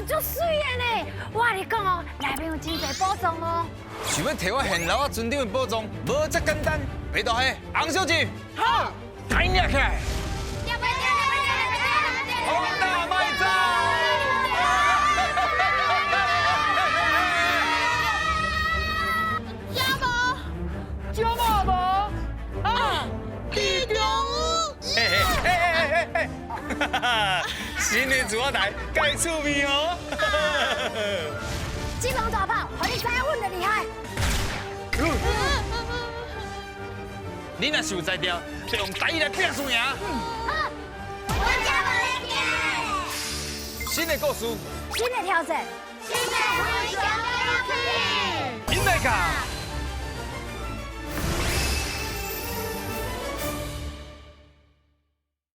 足媠的呢！我共你講哦，內面有真濟寶藏哦。想欲提我現樓仔船長的寶藏，無遮簡單。白大蝦、紅小姐，好，抬起來！王大賣走！食無？食嘛無？啊！地中嘿嘿嘿嘿嘿嘿！新的煮仔台，蓋趣味哦！這籠大炮，予你知影阮的厲害。你若是有才調，就用台語來拼輸贏。好，我食無咧驚。新的故事，新的挑戰，新的分享。引來卡。